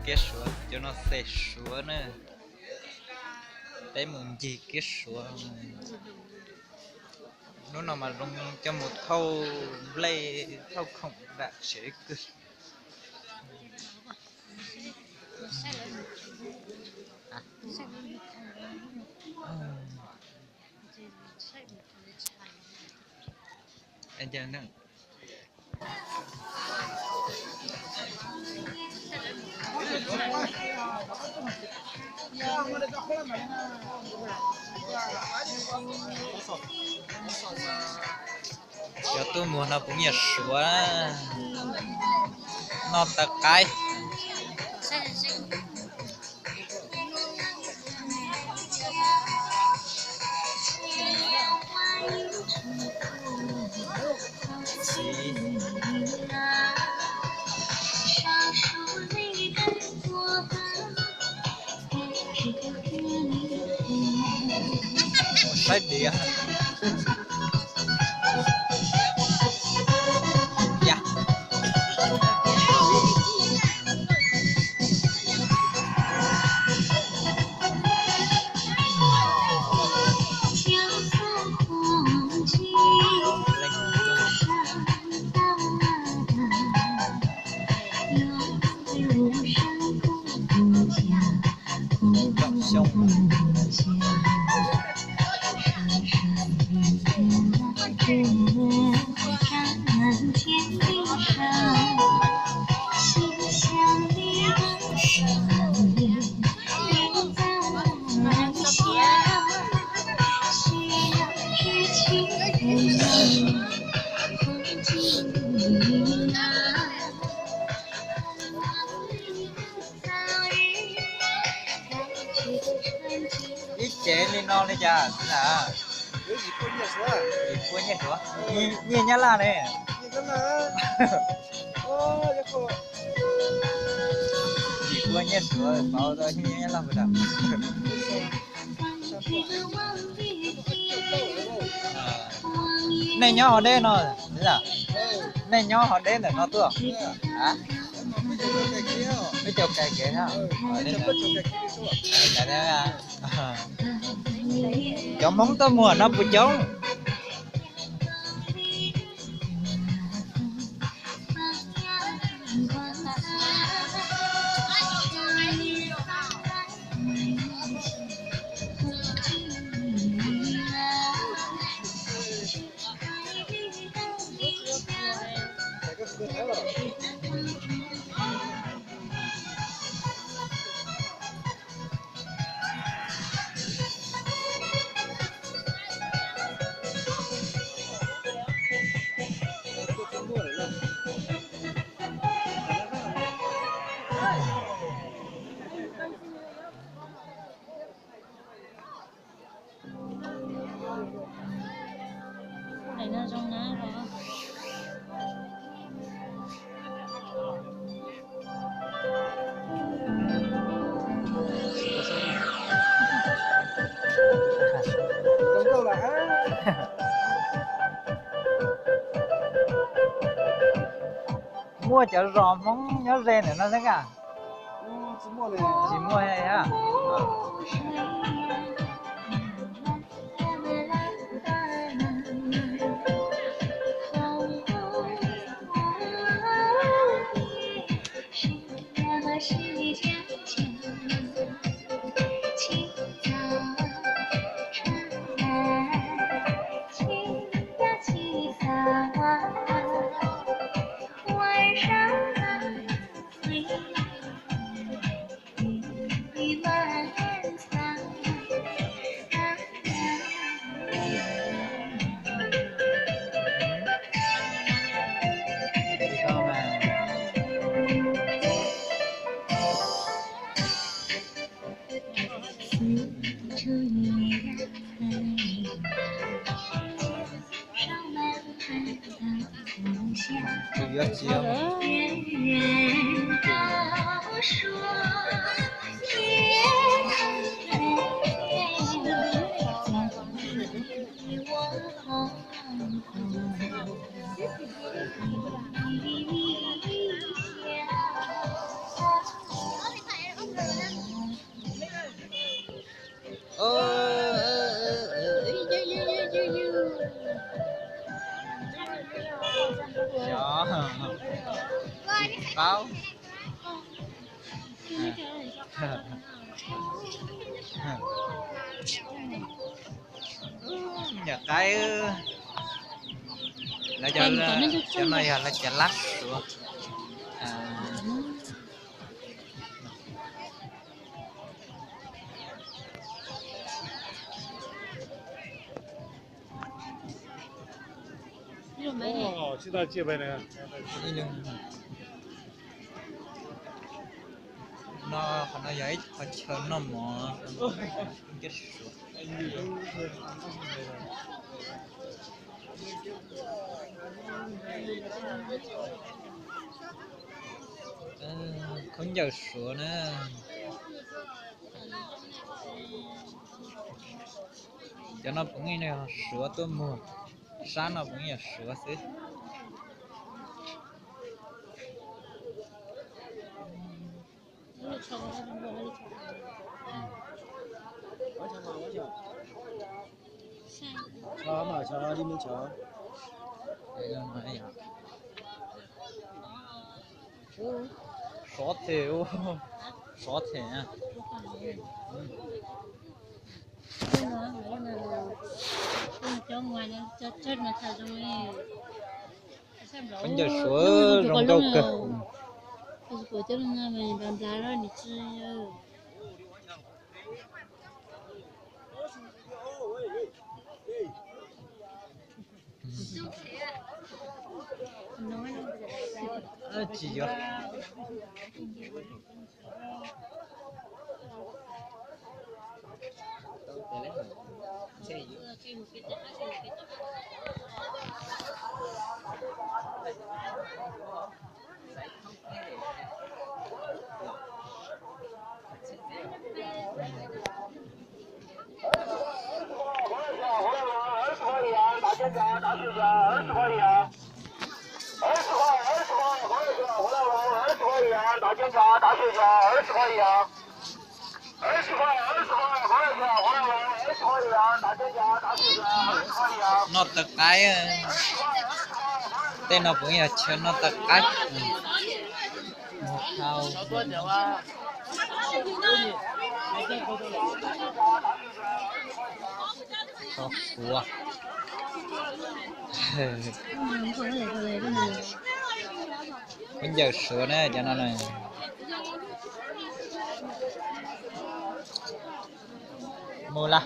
Kiab Suav, cov no xes Suav na. Peb mus ncig kiab Suav. Hnub no mas zoo coj mus thauj nplej thauj khoom nram tsev kawg. Cov tuaj muag no puav nyiaj Suav, noj tawv qaib. Saib diav. Ib cev li no li cas xwb na? Yim pua nyiaj Suav, nyiaj Nyab Laj ne. Yim pua nyiaj Suav pauv tau nyiaj Nyab Laj puas tau? Nej nyob hauv deb no, nej nyob hauv deb ntawm no tuaj. Peb caug kais kev. Cov Hmoob tuaj muag no puas coob? Muaj cov zos Hmoob nyob ze ntawm no thiab a? Tsis muaj. Paub. Nyuam qaib, lawv cov no yog lawv cov lab Suav. No, qhov no yog ib qhov chaw noj mov. Khaub ncaws Suav na. Cov no puav leej yog Suav tuaj muag, sab no puav leej yog Suav xwb. Sov them, sov them. Khaub ncaws Suav zoo nkauj kawg. Tsis yuav. Noj taw qaib, tej no puav leej yog chaw noj taw qaib. Mus hau. Khaub ncaws Suav na cov no na. Mus lawm.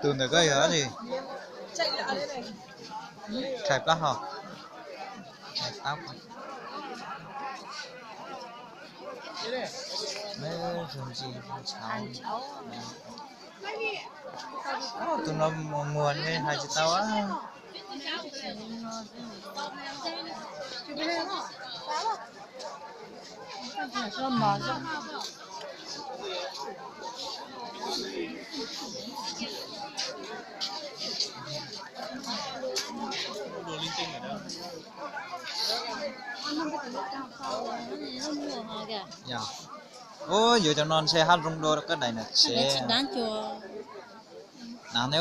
Tus ntawm koj yog dab tsi? Tshais plaub hau. Tshais tab. Zoo ntsis ntshauv. Tus no muag ne hais tsis tau. Ub, yuav cov no ntshe haj zoo dua koj daim nam tsev. Nav ne.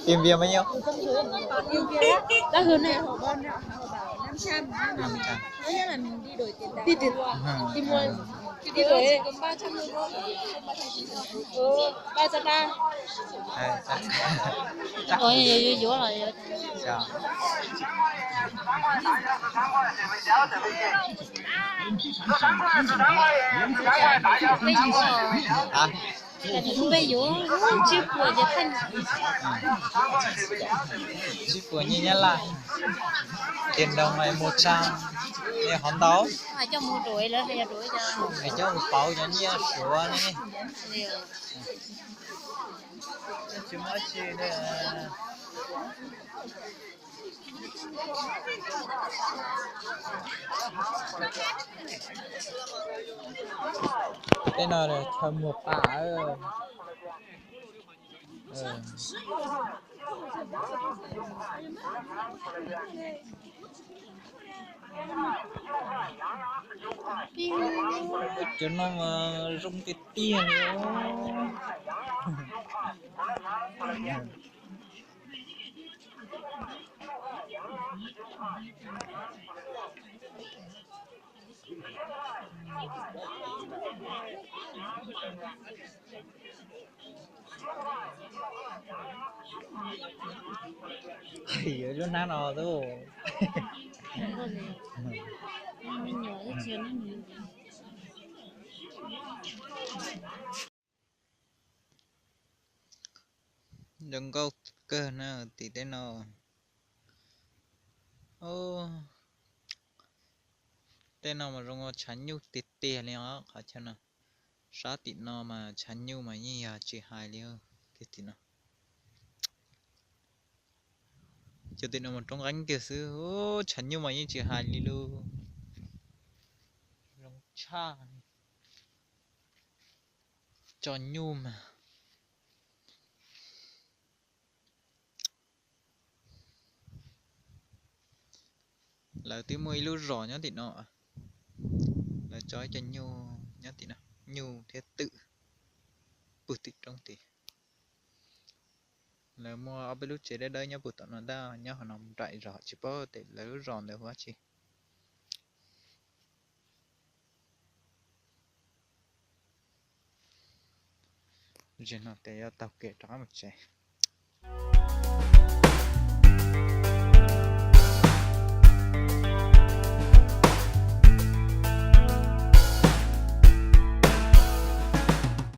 Tiền Việt bao nhiêu? Đắt hơn này. Đi mua. Ua yuav yuav los. Peb yuav tsib puas ces thaj. Tsib puas nyiaj Nyab Laj. Tiền đồng này một trăm, nyiaj hov ntau. Coj mus pauv cov nyiaj Suav ne. Tsis muaj dab tsi li. Tej no chaw muag pa. Cov no mas zoo tiag tiag li. Yuav lub hnab no xwb. Zoo nkauj kawg na tim tej no. Tej no mas zoo tshav nyuj tiag tiag li os qhov chaw no. Sab tim no mas tshav nyuj mas yeej yog tsis hais li kiag tim no. Cov tim no mas roob nqeeb kiag xwb, tshav nyuj mas yeej tsis hais li lus. Zoo tshaj li. Tso nyuj mas. Lawv twb muaj ib lub zos nyob tim no. Lawv tso ib co nyuj nyob tim no, nyuj thiab twm, pw tim roob tid. Lawv muaj ob peb lub tsev dawb dawb nyob puag tom no ntag, nyob hauv no nraim zos tsis paub tias lawv lub zos ntawd hu dab tsi. Zaum no ces yuav taug kev rov qab mus tsev.